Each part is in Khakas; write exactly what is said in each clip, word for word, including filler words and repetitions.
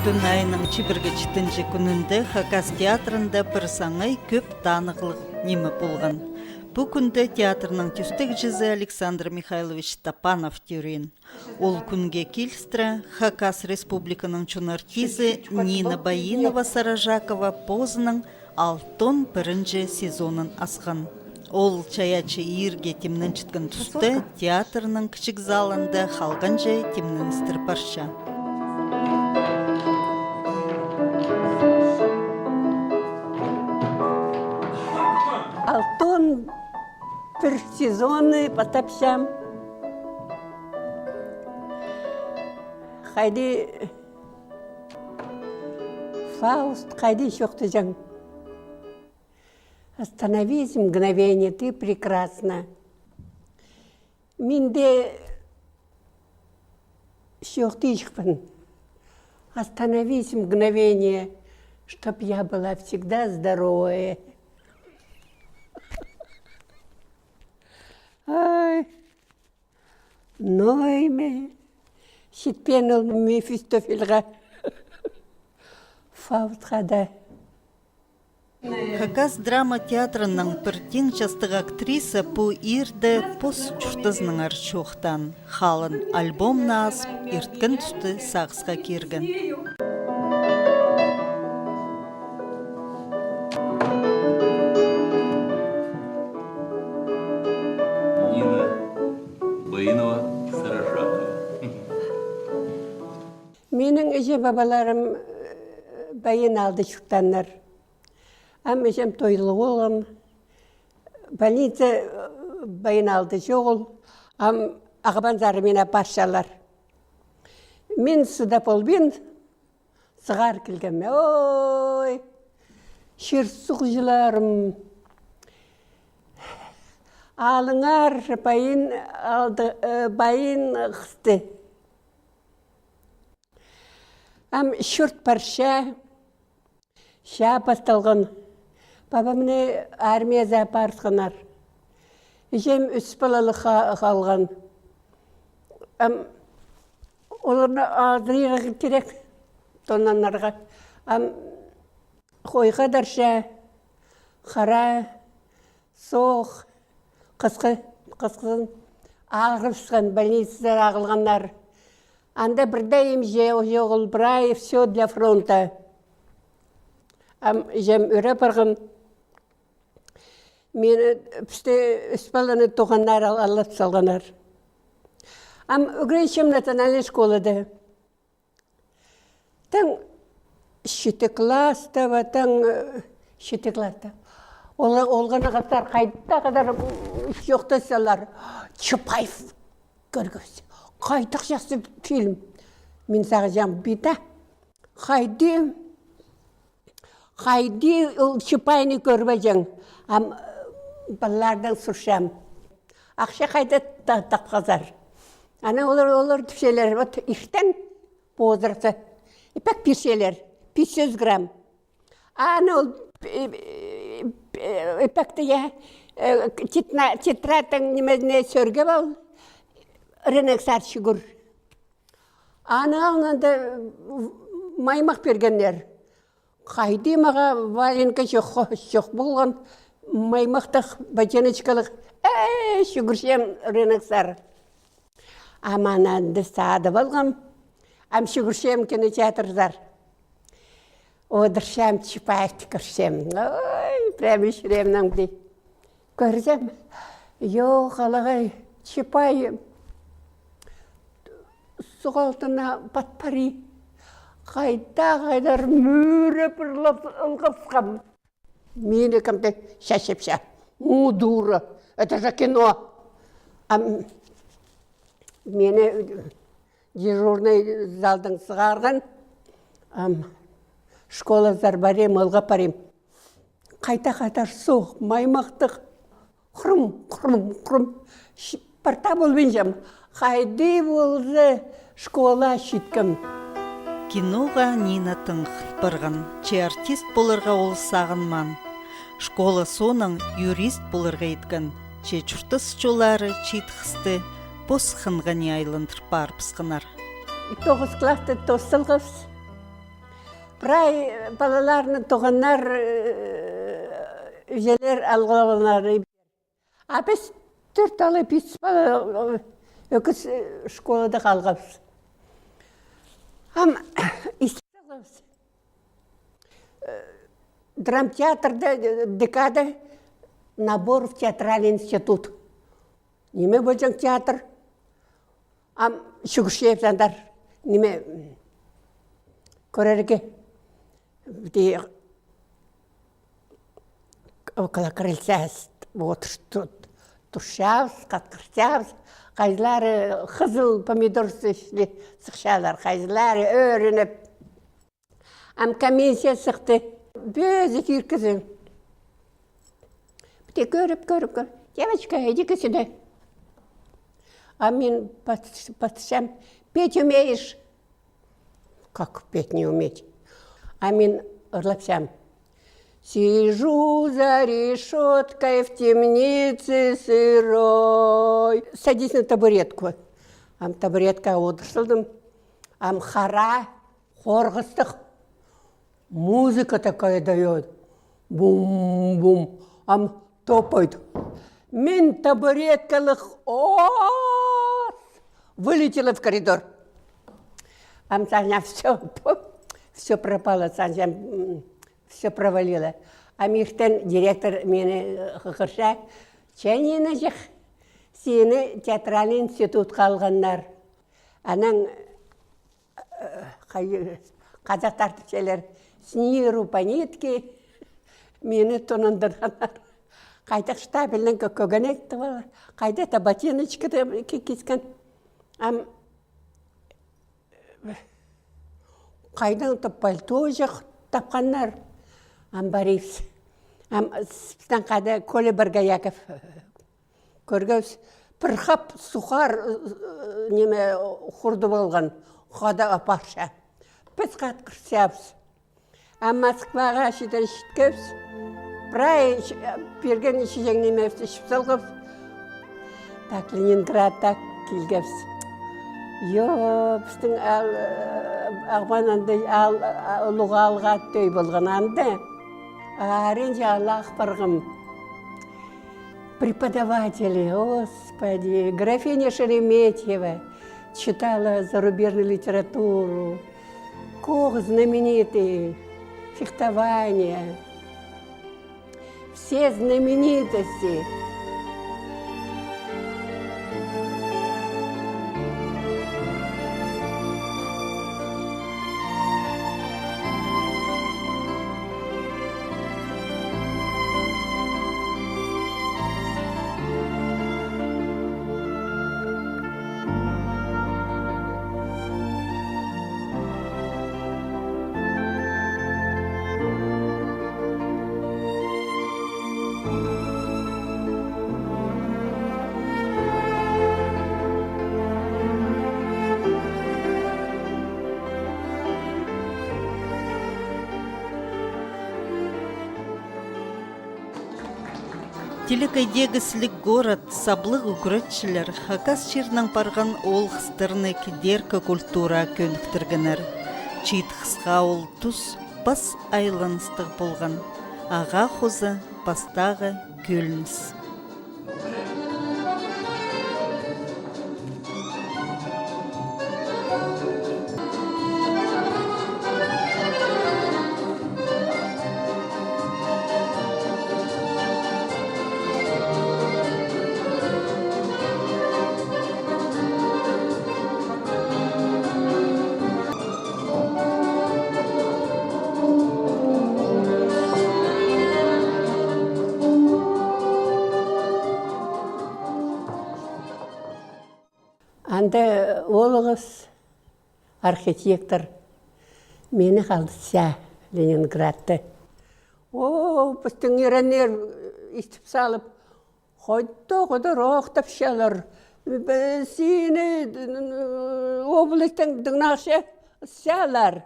Июнь айның чибіргі читінҷі кӱнінде Хакас театрында пір саңай кӧп танығлығ ниме полған. Пу кӱнде театрның тӧстегҷізі Александр Михайлович Топанов тӧреен. Ол кӱнге килістіре Хакас Республиканың чон артизі Нина Баинова-Саражакова позының «Алтон» пірінҷі сезонын асхан. Ол чайаачы иирге тимненчеткен туста театрның кічіг залында халғанҷа тимненістір парча. «Алтон» пір сезонны пастапчам. Хайди Фауст, хайди чоохтаҷаң. «Остановись мгновение, ты прекрасна». Мин дее чоохтиҷыхпын. «Остановись мгновение, чтоб я была всегда здоровая». Ай. Ноо ниме читпеен ол Мефистофельға, Фаустха даа. Хакас драма театрының пір тиң частығ актриса пу иирде пос чуртазынаңар чоохтаан. Халын альбомны азып, ирткен тусты сағысха кирген. Нина Баинова-Саражакова. Минің іҷе-пабаларым, э, Баян аалда чуртааннар. Ам іҷем тойлығ полған. Больница, э, Баян аалда чоғыл. Ам Ағбанзар мині апарчалар. Мин сыда полбин, сығар килгем. Ой, чир-суғҷыларым. Алыңар Баян аалды, э, Баян хысты. Ам чурт парча, чаа пасталған. Пабамны армиязар апарысханнар. Іҷем ӱс палалығ ха-, халған. Ам оларны азырирға кирек, тонанарға. Ам хойға тарча, хара, соох, хысхы, хысхызын ағырыбысхан, больницазар ағылғаннар. Анда пір дее имҷі чоғыл, прай всё для фронта. Ам іҷем ӧре парған. Мин, э, пісті ӱс паланы туғаннар ал-, алып салғаннар. Ам ӱгренчем национальный школада. Таң читі класста ба, таң, э, читі класста. Ол, олғаннығ хыстар хайда хадар, м, чоохтасчалар. Чапаев кӧргебіс. Хайдағ чахсы фильм. Мин сағынчам, бида. Хайди, хайди ол Чапайны кӧрбеҷең. Ам, э, палалардаң сурчам. Ахча хайда та-, тапхазар. Ана олар, олар тіпчелер, вот, иртен позырсы. Ипек пирчелер, пис чӱс грамм. Аны ол, э, э, э, ипекті, я, э, тетна-, тетрадьтың нимезіне сӧргеп ал, рыноксар чӱгӱр. Аны алнында маймах пиргеннер. Хайди, мағаа валенка чох, чох полған, маймахтығ, ботиночкалығ. Э, чӱгӱрчем рыноксар. Ам аны анда садып алғам. Ам чӱгӱрчем кинотеатрзар. Одырчам, Чапаевты кӧрчем. Ой, прямо чӱреемнең дей. Кӧрзем, йох, алағай, Чапай суғ алтына пат пари. Хайда, хайдар мӱреп ылғап-, ылғапсхам. Мині кем-де чачыпча. Ну, дура, это же кино. Ам мині дежурный залдаң сығарған. Ам школазар парим, ылғап парим. Хайда хадар суғ, маймахтығ. Хрум, хрум, хрум. Ш-, парта полбинчам. Хайди полза, школа читкем. Киноға Нина тың хынып парған. Че артист поларға ол сағынмаан. Школа соонаң юрист поларға иткен. Че чуртас чоллары чиит хысты пос хынғанға айландырып парыбысханнар. Тоғыс классты тоос салғабыс. Прай палаларны туғаннар, э, іҷелер алғылап алғаннар. А піс тӧрт пала, пис пала, э, ӧкіс, э, школада халғабыс. Ам истіп салғабыс. Э, драмтеатрда, э, декада набор в театральный институт. Ниме полҷаң театр? Ам чӱгӱрчебіс андар. Ниме, м, кӧрерге. Піти около крыльца с-, вот, что, турчабыс, хатхырчабыс. Хайзылары хызыл помидор сыхчалар, хайзылары ӧрініп. Ам комиссия сыхты. Пӧзік иркізең. Піти кӧріп, кӧріп, кӧріп. Девочка, иди-ка сюда. А мин пас-, пасчам. Петь умеешь? Как петь не уметь? А мин ырлапчам. Сижу за решёткой в темнице сырой. Садись на табуретку. Ам табуреткаа одыр салдым. Ам хара. Хорғыстығ. Музыка такая даёт. Бум-бум. Ам топает. Мин табуреткалығ ос вылетела в коридор. Ам сағынчам, всё, всё пропало, сағынчам, м, всё провалила. Ам иртен директор мині, э, хығырча, че, Нина, чых, сині театральный институтха алғаннар. Анаң Э, хай-, хазахтар тіпчелер, с ниру по нитке, мині тонандырғаннар. Хайдағ штабельнең кӧ-, кӧгенек тіп алар, хайдағ-да ботиночка да ки-, кискен. Ам, э, хайдаң-да пальтоҷах тапханнар. Ам парибыс. Ам с-, пістең хада Коля Боргояков. Кӧргебіс, пір хап сухарь, э, ниме, хуртып алған, хада апарча. Піс хатхырчабыс. А Москваға читіре читкебіс, прай ч-, пирген ічіҷең нимебісті ічіп салғабыс. Так, Ленинградта килгебіс. Йо, пістің ал, э, Ағбан анда ал, а, улуғ аалға тӧӧй полған анда. Аринҷа алах парғам. Преподаватели, Господи, графиня Шереметьева читала зарубежную литературу, Кох знаменитый, фехтование, все знаменитости. Телекейдегі «Сіліг город», саблығ ӱгретчілер хакас чирінең парған оол-хыстарны кидеркі культураа кӧніктіргеннер. Чиит хысха ол тус пас айланыстығ полған. Ағаа хоза пастағы кӧлініс. Анда оолғыс архитектор мині халдысча Ленинградта. О, пістің иреннер истіп салып, хайда-хайда охтапчалар. Бе-, сині, м, областьтаң дыңнағча ысчалар.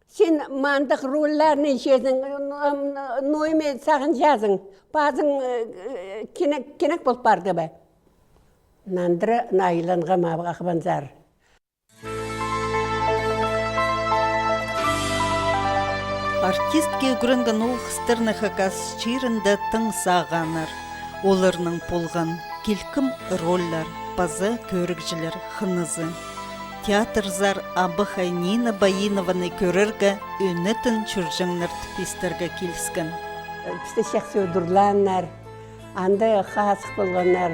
Син мындағ рольларны ічезің, м, м, ноо ниме сағынчазың, пазың, э, кенек, кенек пол парды ба? Нандыра айланғам Ағбанзар. Артистке ӱгренген оол хыстарны хакас чирінде тың сағааннар. Оларның полған килкім рольлар паза кӧрігҷілер хынызы. Театрзар абахай Нина Баинованы кӧрерге, ӧнетін чӧрҷеңнер тіп истерге киліскен. Пісті чахсы удурлааннар. Анда хазых полғаннар: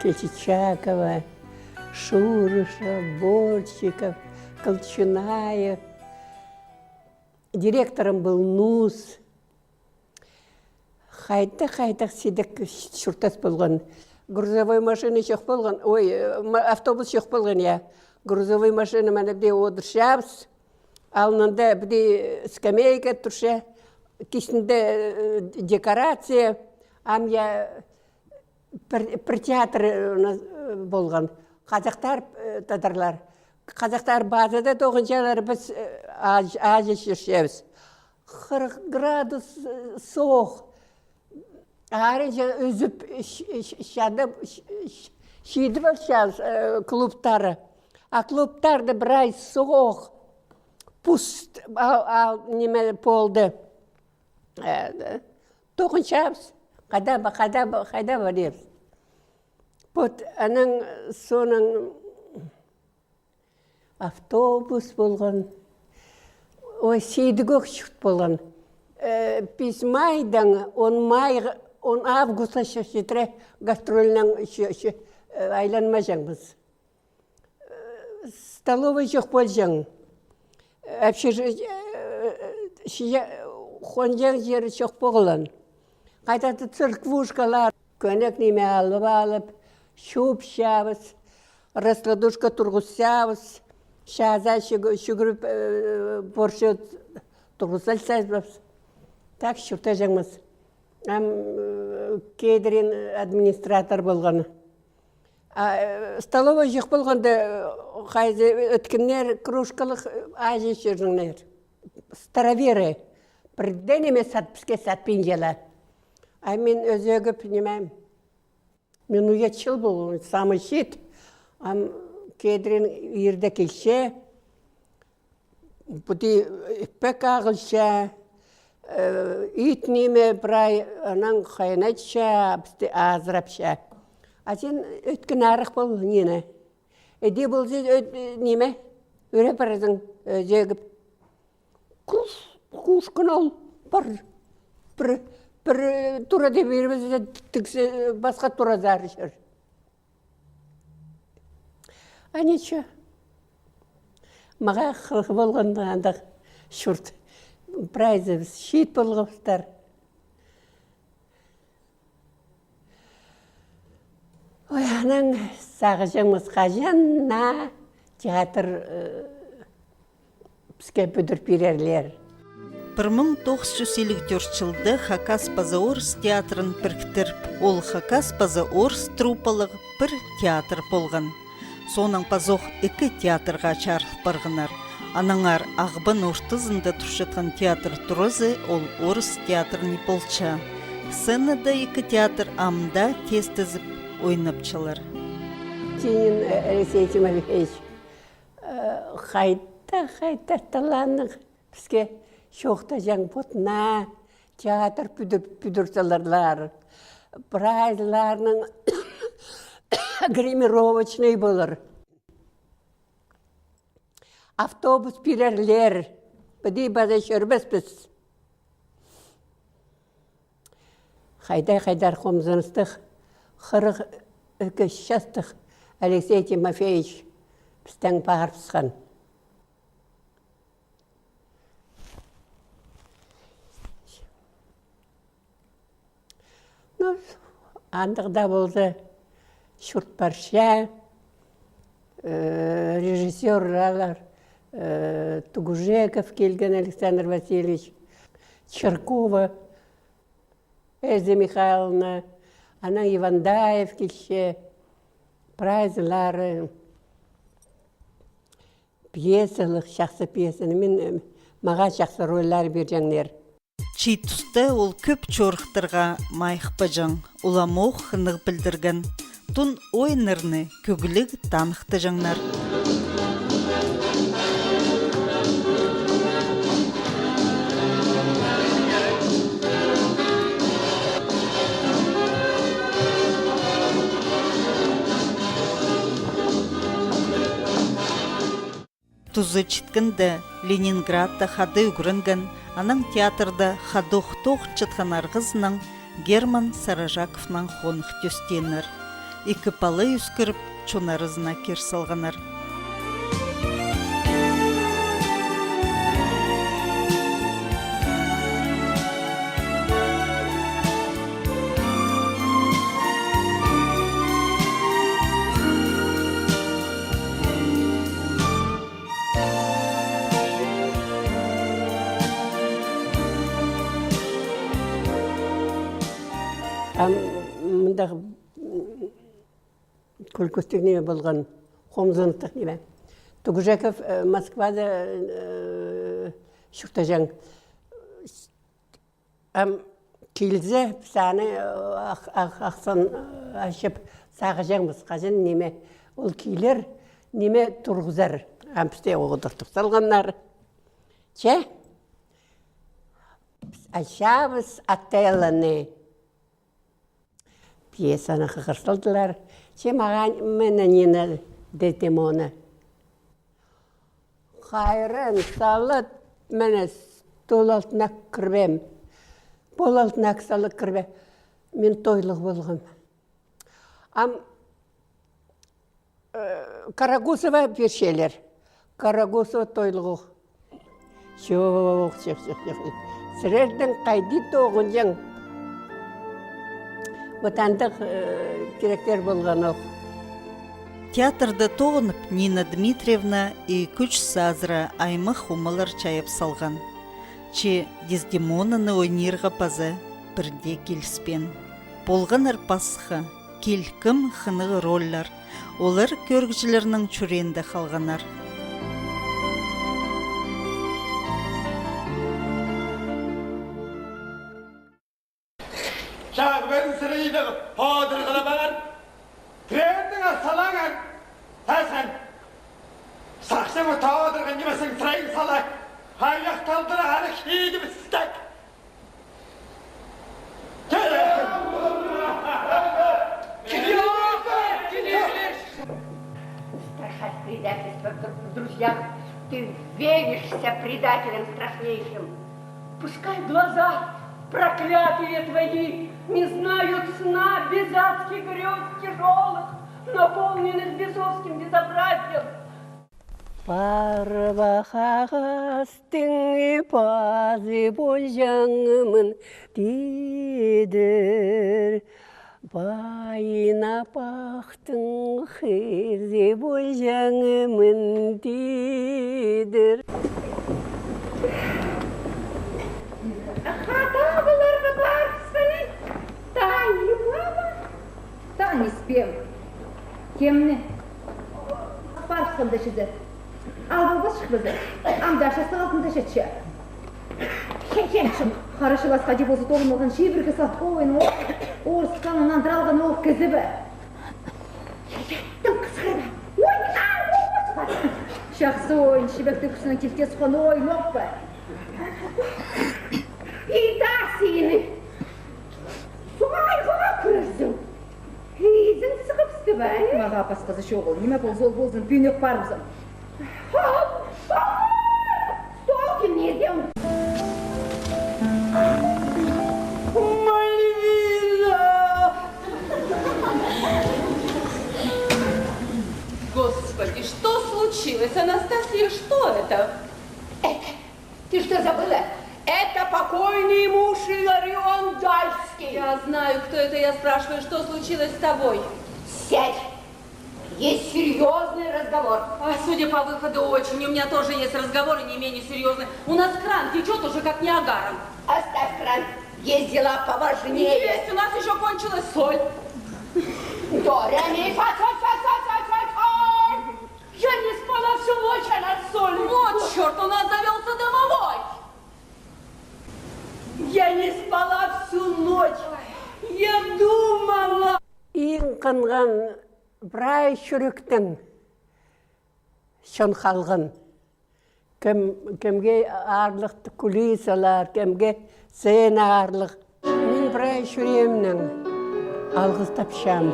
Кильчичакова, Шурышев, Борщиков, Колчунаев. Директорым пол Нус. Хайдағ-хайдағ сидік чуртас полған. Грузовой машина чох полған, ой, э, ма-, автобус чох полған, я. Грузовой машина, мына, пу одырчабыс. Алнында пу скамейка турча, кистінде, э, декорация. Ам, я, пір, пір театр, э, у нас, э, полған. Хазахтар, э, тадарлар. Хазахтар базада тоғынчалар, піс, э, аж-, ажы чӧрчебіс. Хырых градус, э, соох. Аарынҷа ӱзіп, ч-, ч-, чадап, ч-, ч-, чидіп алчабыс, э, клубтары. А клубтарда прай соох. Пуст, а, а, ниме полды. Э, тоғынчабыс. Хайда ба-, хайда ба-, хайда парирбыс. Вот, анаң соонаң автобус полған. Ой, сидік ӧк чурт полған. Э, піс майдаң, он майға, он августха читіре гастрольнаң чӧ-, чӧ-, э, айланмаҷаңмыс. Э, столовай чох полҷаң. Общежи-, э, чиҷе-, хонҷаң чир чох полған. Хайдағ-да церквушкалар. Кӧнек ниме алып алып, чуупчабыс, раскладушка турғысчабыс, чазаа чӱг-, чӱгӱріп, э, порча турғыс алчабыс. Так чуртаҷаңмыс. Ам, э, кедрин администратор полған. А, э, столовай чох полғанда, э, хайзы, э, ӧткіннер, кружкалығ, э, ачы чӧрҷеңнер. Староверы. Пір дее ниме сат-, піске сатпинчалар. А мин ӧзегіп, ниме, мин уятчыл полғам, самый чиит. Ам кедрин ирде килче. Пу даа, э, иппек ағылча, э, ит ниме прай, анаң хайнатча, пісті азырапча. А син ӧткін арах пол, Нина. Іди полза, ӧт-, ниме, ӱре парзың, ӧзегіп. Кус-, кушкын ол пар. Пір, пір, э, турада пирбезер, тіксі, э, пасха туразар чӧр. А ничего. Мағаа хырых полған андағ чурт. Прайзыбыс чиит полғабыстар. Ой, анаң сағынҷаңмыс, хаҷан на театр, э, піске пӱдір пирерлер. Пір муң тоғыс чӱс илиг тӧрт чылда хакас паза орыс театрын піріктіріп, ол хакас паза орыс труппалығ пір театр полған. Соонаң пазох ікі театрға чарыл парғаннар. Аннаңар Ағбан ортызында турчатхан театр туразы ол орыс театр ни полча. Сценада ікі театр ам даа тестезіп ойнапчалар. Тинин, э, Алексей Тимофеевич, э, хайда, хайда таланнығ. Піске чоохтаҷаң, вот на театр пӱдір-, пӱдір саларлар. Прайзыларның гримировочный полар. Автобус пирерлер. Піди паза чӧрбеспіс. Хайда-хайдар хомзыныстығ, хырых ікі частығ Алексей Тимофеевич пістең парыбысхан. Ну, андағ даа полза, чурт парча, э, режиссёрлар, э, Тугужеков килген Александр Васильевич, Чиркова Эльза Михайловна, анаң Ивандаев килче, прайзылары. Пьесалығ, чахсы пьесаны, мин, э, мағаа чахсы рольлар пирҷеңнер. Чиит туста ол кӧп чорыхтарға майых парҷаң, уламох хынығ пілдірген. Тун ойыннарны кӧгліг таныхтаҷаңнар. Тузы читкенде Ленинградта хада ӱгренген, анаң театрда хадох тоғынчатхан арғызынаң Герман Саражаковнаң хоных тӧстееннер. Ікі пала ӧскіріп, чон аразына кир салғаннар. Ам мындағ кӱлкістіг ниме полған, хомзыныстығ ниме. Тугжаков, э, Москвада, э, чуртаҷаң. Ам килзе, піс аны, э, ах-, ах-, ахсын, э, ачып сағынҷаңмыс, хаҷан ниме ол килер, ниме турғызар. Ам пісті одыртып салғаннар. Че? Піс ачабыс Отеллоны. Пьесаны хығыр салдылар. Че мағаа, мына Нина Дездемона. Хайран салып, мына стол алтына кірбеем. Пол алтына салып кірбеем. Мин тойлығ полғам. Ам Э, Карагусова пирчелер. Карагусова тойлығ ох. Чох, чох, чох, чох. Сірернің хайди тоғынҷаң. Вот андағ, э, киректер полған ох. Театрда тоғынып, Нина Дмитриевна ӱс-ӱс азыра аймах омалар чайап салған. Че Дездемонаны ойнирға паза пірдее киліспеен. Полғаннар пасха, кил-кім хынығ рольлар. Олар кӧрігҷілернің чӱреенде халғаннар. Чағбан сірейді одырғыла баар. Треннің асалаңар. Тасан. Сахсың одырған немесің сірейін сала. Аяқ талдыра ары хейді бістек. Страшать предательство в дру-, в друзьях. Ты венишься предателем страшнейшим. Пускай глаза, проклятые твои, не знают сна без адских грёз тяжёлых, наполненных бесовским безобразием. Парбах ағастың пазы полҷаңмын, тидір. Пайын апахтың хызы полҷаңмын, тидір. Хатабыларға парыбысханын тайыппа ма? Таныспаам. Кемні? Парыбысханда чізе. Албабас чыхпаза. Ам Даша стол алтында чатча. Хе-хе, чох. Харачылас хаҷы позы тоғынмалған чибіргі салып ойын ол. Орыс ханын андыралған ол кізі бе? Хе-хе, тым хысхырба. Ой, а, о, Господи! Чахсы ойын, чибектің кӱсінең килте сыххан ойын ох па? Ида сині. Суғайға кірерзің. Изің сығыбысты ба, э? Мағаа пасхазы чоғыл. Ниме полза ол ползын, пӱӱнек парыбызам. Стол килнерге. Мальвина! Господи, что случилось, Анастасия? Что это? Это Ты что, забыла? Это покойный муж Иларион Дальский. Я знаю, кто это. Я спрашиваю, что случилось с тобой? Сядь. Есть серьёзный разговор. А, судя по выходу, очень. У меня тоже есть разговоры не менее серьёзные. У нас кран течёт уже как Ниагара. Оставь кран. Есть дела поважнее. Есть, у нас ещё кончилась соль. До, ре, ми, фа, соль, соль, соль. Я не спала всю ночь, Анастасия. Вот чёрт, у нас завёлся домовой. Я не спала всю ночь. Я думала. Иң хынған прай чӱректең чон халған. Кем, кемге аарлығ кулисалар, кемге сцена аарлығ. Мин прай чӱреемнең алғыстапчам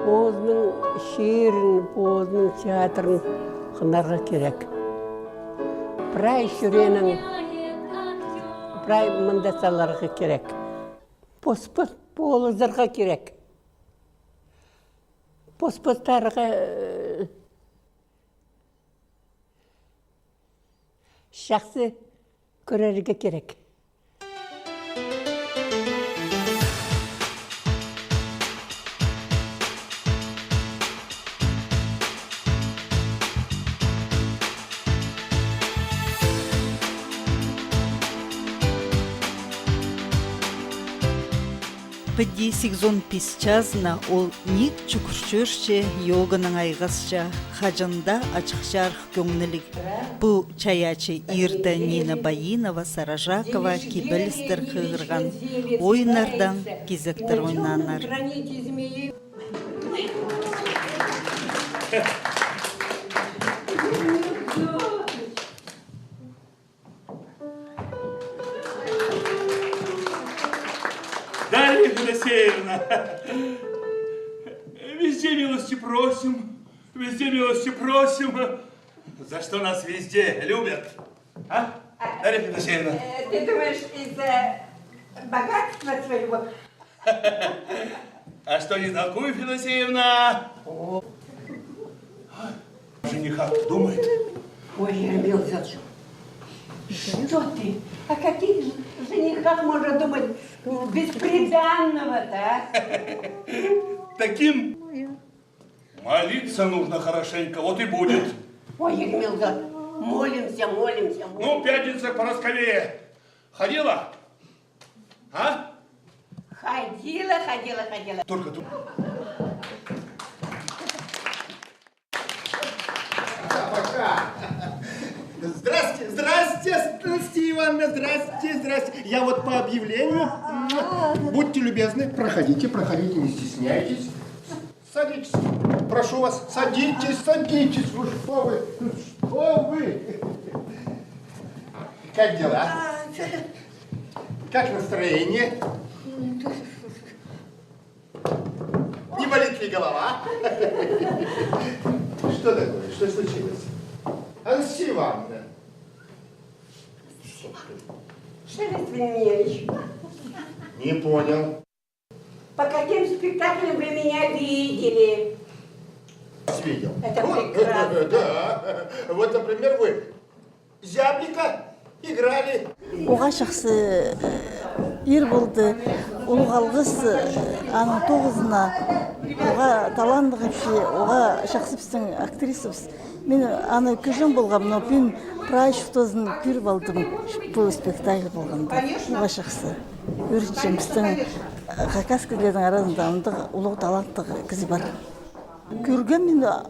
позының чирін, позының театрын, Ынарға кирек. Прай чӱреенең, прай мында саларға кирек. Пос-пос полызарға кирек. Пос-постарға, э, чахсы кӧрерге кирек. Піди сигізон пис чазына ол ниик чӱгӱрчӧрче, йоганаң айғасча, хаҷан даа ачых-чарых кӧңніліг. Пу чайаачы иирде Нина Баинова, Саражакова кибелістер хығырған, ойыннардаң кизектер ойнааннар. Дарья Федосеевна, везде милости просим, везде милости просим. За что нас везде любят? А? Дарья Федосеевна. Э, ты думаешь, из-за богатства своего? А что не толкуй, Федосеевна? О женихах думает. Ой, Ермил Зелч, что ты? О каких ж-, женихах можно думать? Без приданого-то, а? Таким молиться нужно хорошенько, вот и будет. Ой, Ермил Зелч, молимся, молимся, молимся. Ну, пятница поросковее. Ходила? А? Ходила, ходила, ходила. Только тут. Пока. Здрасте, здрасте, Анастасия Ивановна, здрасте, здрасте. Я вот по объявлению. Будьте любезны, проходите, проходите, не стесняйтесь. Садитесь. Прошу вас, садитесь, садитесь. Ну что вы, ну что вы? Как дела? Как настроение? Не болит ли голова? Что такое? Что случилось? Анастасия Ивановна. Анастасия Ивановна, что вы с меня ищете? Не понял. По каким спектаклям вы меня видели? Видел. Это прекрасно. Да. Вот, например, вы зяблика играли. Оға чахсы, э, иир полды. Улуғ алғыс, э, аның тоғызына. Оға талант вообще, оға чахсы пістің актрисабыс. Мин аны кӧрҷең полғам, но пӱӱн прай чуртазын кӧріп алдым, пу спектакль полғанда. Оға чахсы. Ӧрінчем, пістің, э, хакас кізілернің аразында андағ улуғ таланттығ кізі пар. Кӧргем мин, а,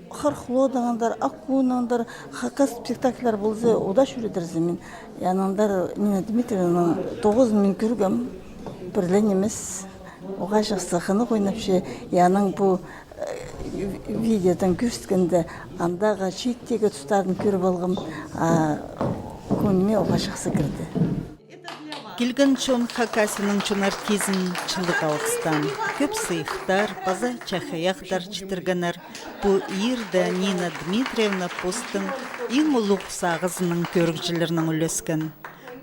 Хархлодаң андар, Акуннаң андар, хакас спектакльлер полза, удаа чӧредірзім мин. И анаңар Нина Дмитриевнаның тоғызын мин кӧргем, пір ле нимес. Оға чахсы хынығ ойнапча, и аның пу, э, ви-, видеодаң кӧзіткенде, андағы чииттегі тустарын кӧріп алғам, а, кӧңніме оға чахсы кірді. Килген чон Хакасияның чон артизін чылығ алғыстаан, кӧп сыйыхтар паза чахайахтар читіргеннер. Пу иирде Нина Дмитриевна постың иң улуғ сағызынаң кӧрігҷілернең ӱлескен.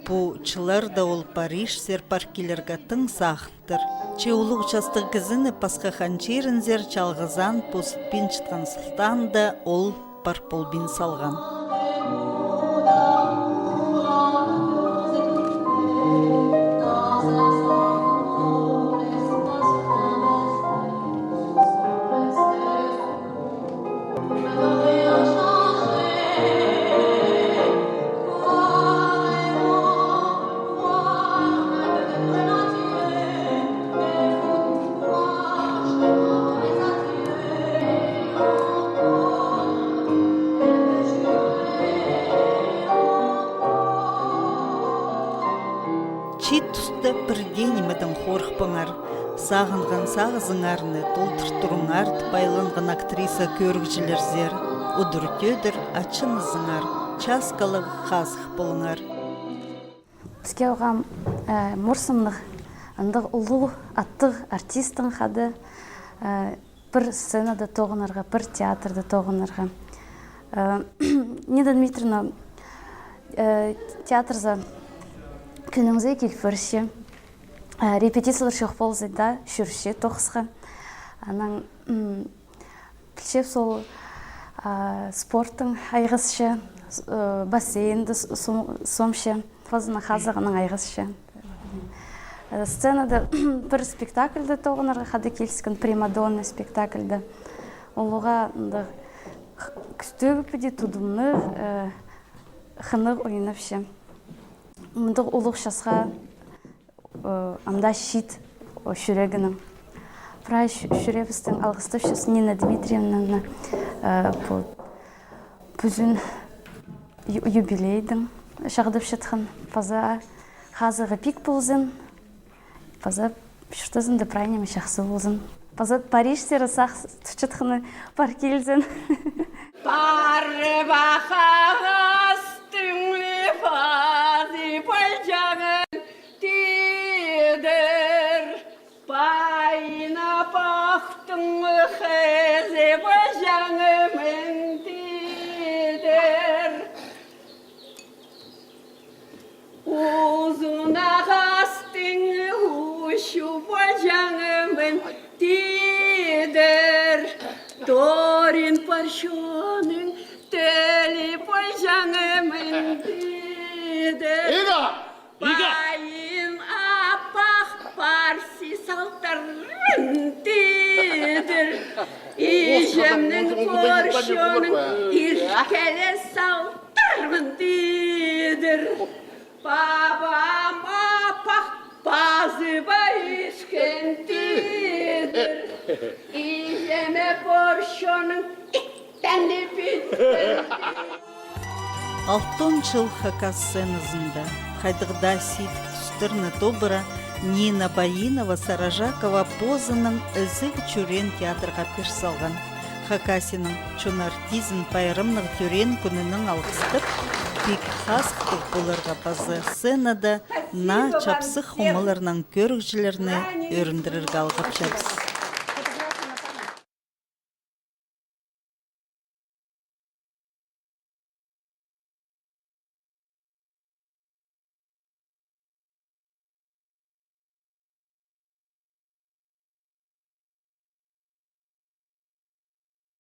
Пу чылларда ол Парижзар пар килерге тың сағынтыр. Че улуғ частығ кізіні пасха хан чирінзер чалғызаан позытпинчатхан сылтаанда ол пар полбин салған. Чиит туста пір дее нимедең хорыхпаңар. Сағынған сағызыңарны толдыртырыңар тіп айланған актриса кӧрігҷілерзер. Удур-тӧдір ачынызыңар, часкалығ хазых полыңар. Піске оғаа, э, морсымнығ, андағ улуғ аттығ артистің хада, э, пір сценада тоғынарға, пір театрда тоғынарға. Э, Нина Дмитриевна, э, театрзар кӱннің зе киліп пирче. Э, репетициялар чох полза даа, чӧрче тоғысха. Анаң, м, пілчебіс, ол, а, спортнаң айғасча, с-, э, бассейнде с-, сом-, сомча, пазының хазығынаң айғасча. Э, сценада пір спектакльда тоғынарға хада киліскен, «Примадонна» спектакльда. Ол уғаа андағ х-, кӱстіг піди тудымнығ, э, хынығ ойнапча. Мындағ улуғ часха, э, ам даа чиит, о, чӱрегінең. Прай чӱ-, чӱребістең алғыстапчабыс Нина Дмитриевнаны, э, пу пӱзін ю-, юбилейдең чағдапчатхан, паза хазығы пик ползын, паза чуртазында прай ниме чахсы ползын. Паза Парижсер сах тутчатханы пар килзін. Парып ағастың ле пазы полҷаңым тидір, пайын апахтың хызы полҷаңым тидір. Узун ағастың учы полҷаңым тидір, торин парчоның тілі полҷаңым тидір. Ида! Ида! Пайын апах парсы салтарым тидір, іҷемнің порчоның иркеле салтарым тидір. Пабам апах пазы ба ӧскен тидір, іҷеме порчоның иттен де пӱткен. Алтон чыл хакас сценазында хайдағ даа сидік тустарны тобыра Нина Баинова-Саражакова позының ізіг чӱреен театрға пир салған. Хакасияның чон артизін пайрамнығ тӧреен кӱнінең алғыстап, пик хазыхтығ поларға паза сценада наа чапсых омаларнаң кӧрігҷілерні ӧріндірерге алғапчабыс.